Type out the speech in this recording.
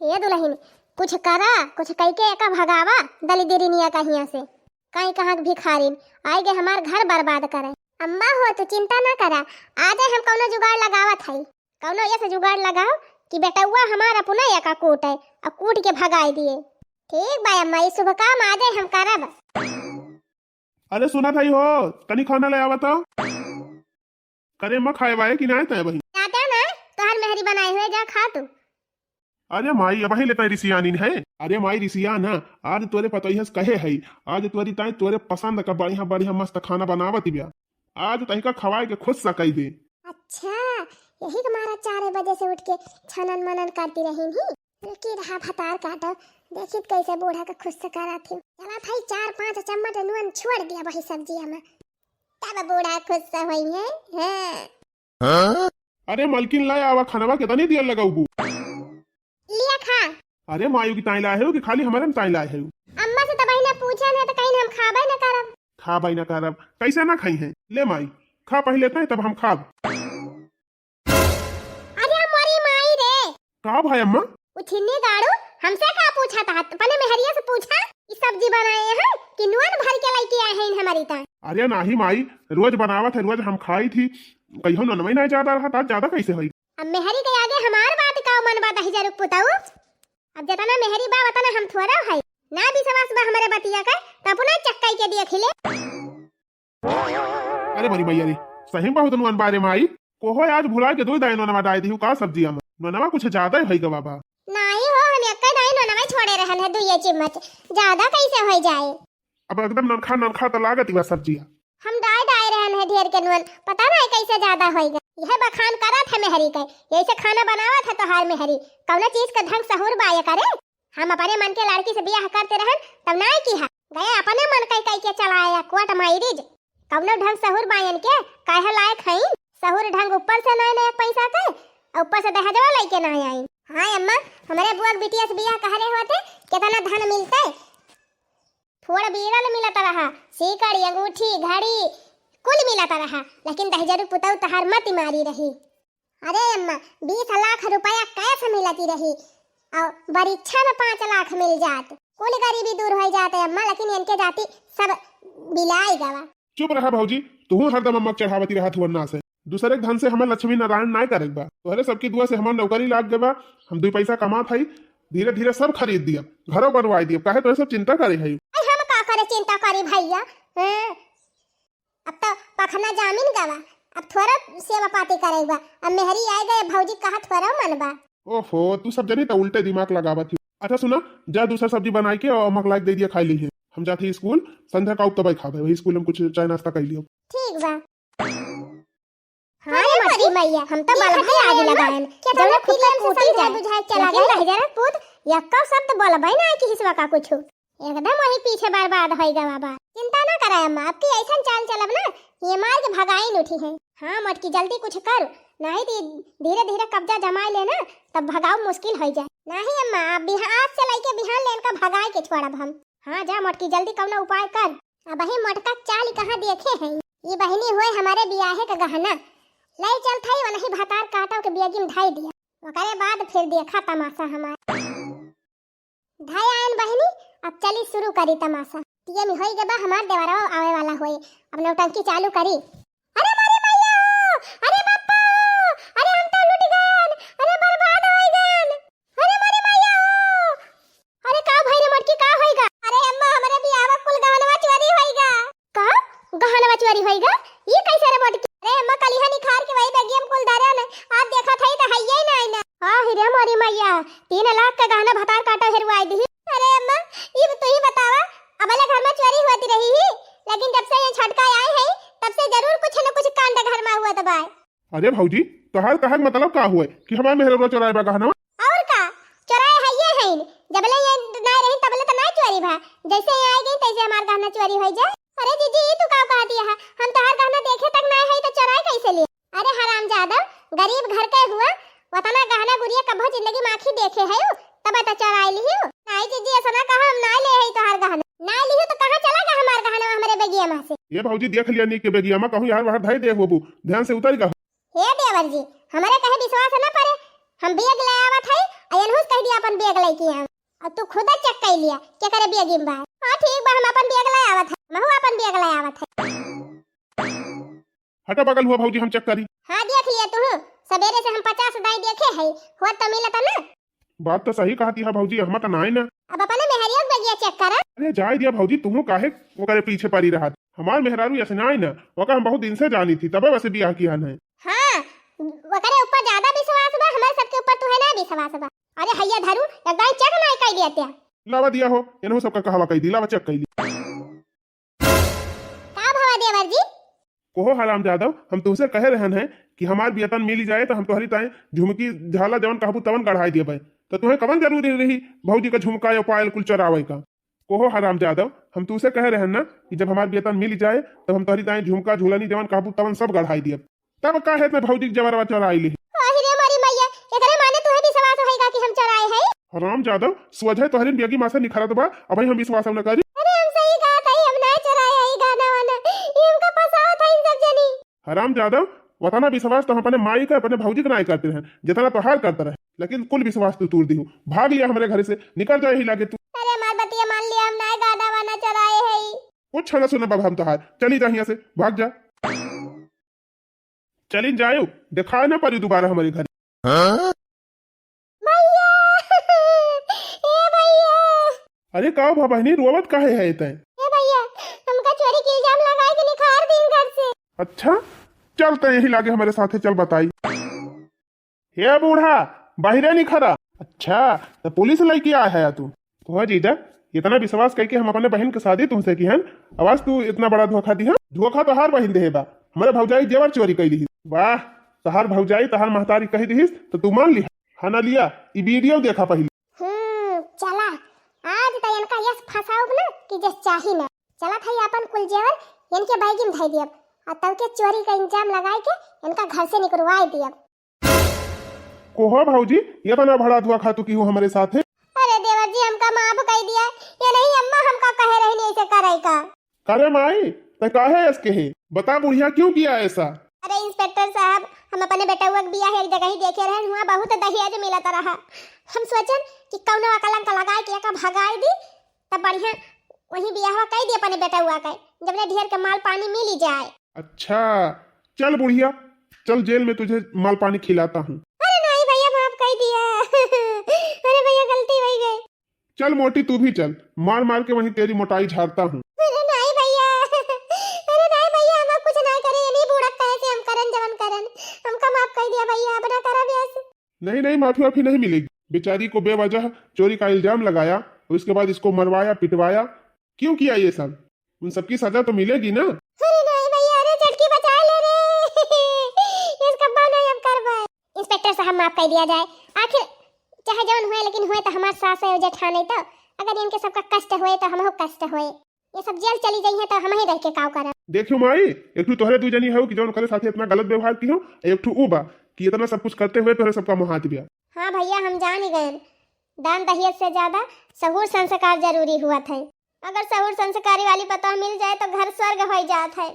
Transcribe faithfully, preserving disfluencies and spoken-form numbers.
ए दुलहिन, कुछ करा, कुछ कइके एका भगावा, दलिदिरिनिया कहिया से। काई कहाँ के भिखारिन, आइगे हमार घर बर्बाद करे। अम्मा हो, तू चिंता ना करा, आजे हम कउनो जुगाड़ लगावत हई। कउनो ऐसे जुगाड़ लगाओ कि बेटउआ हमार अपना एका कूटे अउ कूट के भगाइ दिए। ठीक बा अम्मा, ई शुभ काम आजे हम करब। अरे सुनत हई हो, तनी खाना ले आवा तो। करे अम्मा, खाए वाए कि नाय तय बहिन? जाते ना, तोहर मेहरी बनाए हुए, जा खा तू। अरे माई, अबही ले तय रिसियानी है। अरे माई, रिसिया ना, आज तोरे पतोहिया से कहे हई, आज तोरी ताई तोरे पसंद का बढ़िया बढ़िया मस्त खाना बनावत बिया। आज तहिका खवाए के खुश सा कई दे। अच्छा, यही के मारा चार बजे से उठ के छनन मनन करती रही ही। रुकी रहा भतार काटो, देखित कैसे बूढ़ा के खुश से करत ही। चला भाई, चार पाँच चम्मच नून छोड़ दिया वही सब्जिया में, तब बूढ़ा खुश से होई है। हाँ। अरे मलकिन, लाए आवा खनवा, केतनी देर लगउबू? लिया खा। अरे मायू की ताई लाए है कि खाली हमारे में ताई लाए है? अम्मा से तो बहिना पूछे न तो कहीं हम खाबे न करब। खाबे न करब? कैसे ना खाई है? ले माई, खा पहले तय, तब हम खाब। अरे मोरी माई रे। का भाई अम्मा? उछिन्नी गाड़ू, हमसे का पूछा था? अपने मेहरिया से पूछा कि सब्जी बनाए हैं कि नून भर के लेके आए हैं हमारी ताई। अरे नाही माई, रोज बनावत है, रोज हम खाई थी, कहियो ननवे ना ज्यादा रहा, आज ज्यादा कैसे होई? अब मेहरी के आगे हमार बात का मन बा, दहिजरुक पुताऊ। अब जतना मेहरी बा, वतना हम थोड़ा है। ना विश्वास बा हमरे बतिया का, त अपना चक्काई के देख ले। अरे मोरी मैया रे, सही बहुत नुअन बा रे माई। कोहो आज भुला के दो दाई नोनवा डाई दिहु का सब्जिया में? नोनवा कुछ ज्यादा ही होई गवा बा। नाही हो, हम एक्के दाई नोनवा छोड़े रहन है, दुइये चिम्मच। ज्यादा कैसे होई जाए? अब एकदम ननखा ननखा त लागत बा सब्जिया। हम डाय डाय रहन है ढेर के नुअन, पता ना कैसे ज्यादा होई गए। यह बखान करत है मेहरी के, यही से खाना बनावत है तोहार मेहरी। कौनो चीज का ढंग सहूर बाय करे। हम अपने मन के लड़की से बियाह करते रहन, तब ना किहा। गए अपने मन कई कई के चलाया कोर्ट मैरिज। कौनो ढंग सहूर बायन के, काहे लायक हईन? सहूर ढंग ऊपर से नए नए पैसा के, और ऊपर से दहेजवा लेके ना आईन। हाँ अम्मा, हमरे बुआ के बिटिया से बियाह कहले होते, कितना धन मिलते। फोड़ बीरल मिलत रहा, सीकड़ी, अंगूठी, घड़ी, कुल मिलत रहा, लेकिन दहिजरू पुतऊ तहार मति मारी रही। अरे अम्मा, बीस लाख रुपया कैश मिलती रही और परीक्षा में पाँच लाख मिल जात, कुल गरीबी दूर हो जात अम्मा, लेकिन इनके जाति सब बिलाई गवा। चुप रहा भौजी, तुहू हरदम अम्मा के चढ़ावती रहत हुआ ना से। दूसरे के धन से हमें लक्ष्मी नारायण नाय करे के बा। तोहरे सबकी दुआ से हमार नौकरी लाग गए बा, हम दुई पैसा कमात हई, धीरे धीरे सब खरीद दियब, घरो बनवाई दियब, काहे तोहरे सब चिंता करे हई? अरे हम का करे चिंता करी भैया, हैं? अब तो पखना जामिन गवा, अब थोड़ा सेवा पाती करे बा, अब मेहरी आए गए भौजी कहा थोड़ा मन बा। ओहो, तू सब जनी त उल्टे दिमाग लगावत ही। अच्छा सुना, जा दूसरा सब्जी बनाई के और अम्मा के लायक दे दिया खाई ली है। हम जाते ही स्कूल, संध्या का तबे खाबे, वही स्कूल हम कुछ चाय नाश्ता कर लियो। ठीक बा। हाँ रे मोटी मैया, हम तो बलबे आग लगाएन। जौने खुद का पूती जाए, बुझाए चला गए। रह जा रे पूत, यक्का शब्द बलबे ना कि हिसवा का कुछ। एकदम वही पीछे बर्बाद होई गवा बा। चिंता ना करे अम्मा, अब की ऐसन चाल चलब ना, ये मार के भगाइन उठी है। हाँ मोटकी, जल्दी कुछ कर, नहीं तो धीरे धीरे कब्जा जमाए लेना, तब भगाव मुश्किल होई जाए। नहीं अम्मा, अब बिहा-, आज से लेके बिहान ले इनका भगाए के छोड़ब हम। हाँ जा मोटकी, जल्दी कौनो उपाय कर। अब ही मोटका चाल कहाँ देखे हैं। ये बहिनी हुए हमारे बियाहे का गहना, ले चल थाई वनही भतार काटो के बेगी में ढाई दिया, ओकरे बाद फिर देखा तमाशा हमार। धाय आयन बहिनी, अब चली शुरू करी तमाशा। टीएम होई गबा, हमार देवरवा आवे वाला होई। अब नौटंकी चालू करी। अरे मारे मैया, अरे बापा, अरे हम तो लुट गन, अरे बर्बाद होई गन। अरे मारे मैया, अरे का भाई रे मोटकी का होई गा? अरे अम्मा, हमरे बियाह में कुल गहनवा चोरी होई गा। का? गहनवा चोरी होई गा? ई कैसे रे मोटकी? अरे अम्मा, कलिहा निखार के वही बेगियम कुल धरे न, आज देखत हई त हइये नाई ना। आहि रे मोरी मैया, तीन लाख के गहना भतार काटा हेरुआई दिही। अरे अम्मा, ई तू ही बतावा, अबले घर में चोरी होती रही ही, लेकिन जब से ये छटका आए हैं, तब से जरूर कुछ न कुछ कांड घर में हुआ दबाए। अरे भौजी, तोहार कहक मतलब का हुए कि हमार मेहररुआ चोराए बा गहनवा? और का, चोराए हइये हईन, जबले ये नाय रही तबले त नाय चोरी भा, जैसे ये आए गई तैसे हमार गहना चोरी होई जाए। अरे जीजी, ई तू का कह दिया है? हम तोहार गहना देखे तक नाय हई त चोराए कैसे लिए? अरे हरामजादा, गरीब घर के हुआ, वतना गहना गुरिया कभो जिंदगी में आँखी देखे है, तब त चोराए लियो। नाय जीजी, ऐसा ना कहा, हम नाय ले हई तोहार गहना। नाय लियो त कहाँ चला गया हमार गहना हमरे बेगिया में से? ये भौजी देख लिया नी के बेगिया में कहूँ यार बाहर धई दे होबू, ध्यान से उतर गा। हे देवर जी, हमरे कहे विश्वास न परे, हम बेग ले आवत हई, आ एनहू से कह दिया अपन bag लेके हम। और तू खुद check कर लिया, के करे bag में बा। हाँ ठीक बा, हम अपन bag ले आवत है, महू अपन bag ले आवत है। हटा बगल हुआ भौजी, हम check करी। हाँ देख लिया तू, सवेरे से हम पचास दाई देखे है, हुआ तो मिलता ना। बात तो सही कहती है भौजी, हम तो नाई ना। अब अपने मेहरिया के बगिया check करा। अरे जाए दिया भौजी, तू काहे ओकरे पीछे पड़ी रहत? हमार मेहरारू ऐसे नाई ना, ओका हम बहुत दिन से जानी थी, तबे वैसे बियाह किया है। हाँ, ओकरे ऊपर ज्यादा विश्वास बा, हमारे सबके ऊपर तू है ना विश्वास बा। अरे हैया धरू, एक दाई check नाई कर दिया त्या। लावा दिया हो, इन्हों सबका कहवा कह दी, लावा check कर ली। का भवा देवर जी? कोहो हराम जादव, हम तुमसे कहे रहन है कि हमार वेतन मिल जाए तो हम तोहरी ताए झुमकी झाला जवन कहबू तवन गढ़ाई देबे। तो तुम्हें कवन जरूरी रही भौजी का झुमका या पायल कुल चोरावे का? कोहो हराम जादव, हम तुमसे कहे रहन ना कि जब हमार वेतन मिल जाए तब हम तोहरी ताए झुमका झुलनी जवन कहबू तवन सब गढ़ाई देब। तब काहे इतना भौजी के जबरवा चोराई ली? अरे रे मोरी मैया, एकरे माने तुहे विश्वास होइगा कि हम चोराए है? हराम जादव, सोझे तोहरे बेगी माँ से निखरत बा, अबही हम विश्वास न करी। अरे हम सही कहत हई, हम ना चोराए हई गाना वाना, ई हमका फंसावत हई सब जनी। हराम जादव, वतना विश्वास तो हम अपने माई का, अपने भौजी के नाई करते रहे, जितना तोहार करते रहे, लेकिन कुल विश्वास तू तोड़ दिहू। भाग लिया हमरे घरे से, निकल जाए ही लागे तू। अरे हमार बतिया मान लिया, हम नाई गाना वाना चोराए हई। कुछ ना सुनब हम तोहार, चली जा हियां से, भाग जा। चली जायो, दिखाए ना पड़ी दोबारा हमारे घर। भैया, ए भैया। अरे का भा बहनी, रोवत काहे है तै? ए भैया, हमका चोरी के इल्जाम लगाए के निखार दिन घर से। अच्छा, चल तै यही लागे हमारे साथे, चल बताई। हे बूढ़ा, बाहरे निखरा। अच्छा, तो पुलिस लेके आया है तू? तो जीजा, इतना विश्वास करके हम अपने बहन के शादी तुमसे की हन, आवाज तू इतना बड़ा धोखा दिहा? धोखा तोहार बहन देहे बा, हमारे भौजाई जेवर चोरी कर दी। वाह, तोहार भौजाई तोहार महतारी कह दिहिस तो तू मान लिहा। हाँ ना लिया, ई वीडियो देखा पहले। हम्म, चला, आज तो इनका यस फंसाउब ना कि जस चाही ना। चला था अपन कुल जेवर इनके बैगी में धई दियब, और तब के चोरी का इंतजाम लगाए के इनका घर से निकलवाए दियब। कोहो भौजी, इतना बड़ा धोखा तू की हो हमरे साथे? अरे देवर जी, हमका माफ कर दिया, ये नहीं अम्मा हमका कहे रहनी ऐसे करे का। करे माई, ते काहे ऐसे कहे? बता बुढ़िया, क्यों किया ऐसा? अरे इंस्पेक्टर साहब, हम अपने बेटउआ के बियाह एक जगह ही देखे रहन, हुआ बहुत दहेज मिलत रहा। हम सोचन कि कौनो अकलंक लगाए के एका भगाए दी, तब बढ़िया वही बियाह कह दी अपने बेटउआ के, जब ले ढेर के माल पानी मिली जाए। अच्छा, चल बुढ़िया, चल जेल में तुझे माल पानी खिलाता हूँ। अरे नहीं भैया, माफ कर दिया। अरे भैया, गलती हो गई। चल मोटी, तू भी चल, मार मार के वहीं तेरी मोटाई झाड़ता हूँ। अरे नहीं भैया, अरे नहीं भैया, हम कुछ नहीं करे, ये नहीं बूढ़ा कहे से हम करन जवन करन, हमका माफ कर दिया भैया, अब ना करब ऐसे। नहीं नहीं, माफी वाफी नहीं मिलेगी। बेचारी को बेवजह चोरी का इल्जाम लगाया और उसके बाद इसको मरवाया पिटवाया, क्यों किया ये सब? उन सबकी सजा तो मिलेगी ना। अरे नहीं भैया, अरे झटकी बचा ले रे। इसका बना अब करबे। इंस्पेक्टर साहब, माफ कर दिया जाए, आखिर चाहे जौन हुए, लेकिन हुए तो हमार सास है जेठान है, तो अगर इनके सबका कष्ट हुए तो हमहू कष्ट हुए। ये सब जेल चली जाई है तो हम ही रह के काव करब। देखियो माई, एक ठू तोहरे दू जनी हो कि जौन करे साथे इतना गलत व्यवहार की हो, एक ठू ऊ बा कि इतना सब कुछ करते हुए तोहरे सबका मोहात बिया। हाँ भैया, हम जान ही गए, दान दहेज से ज्यादा सहूर संस्कार जरूरी हुआ था। अगर सहूर संस्कारी वाली पतोह मिल जाए तो घर स्वर्ग हो जात है।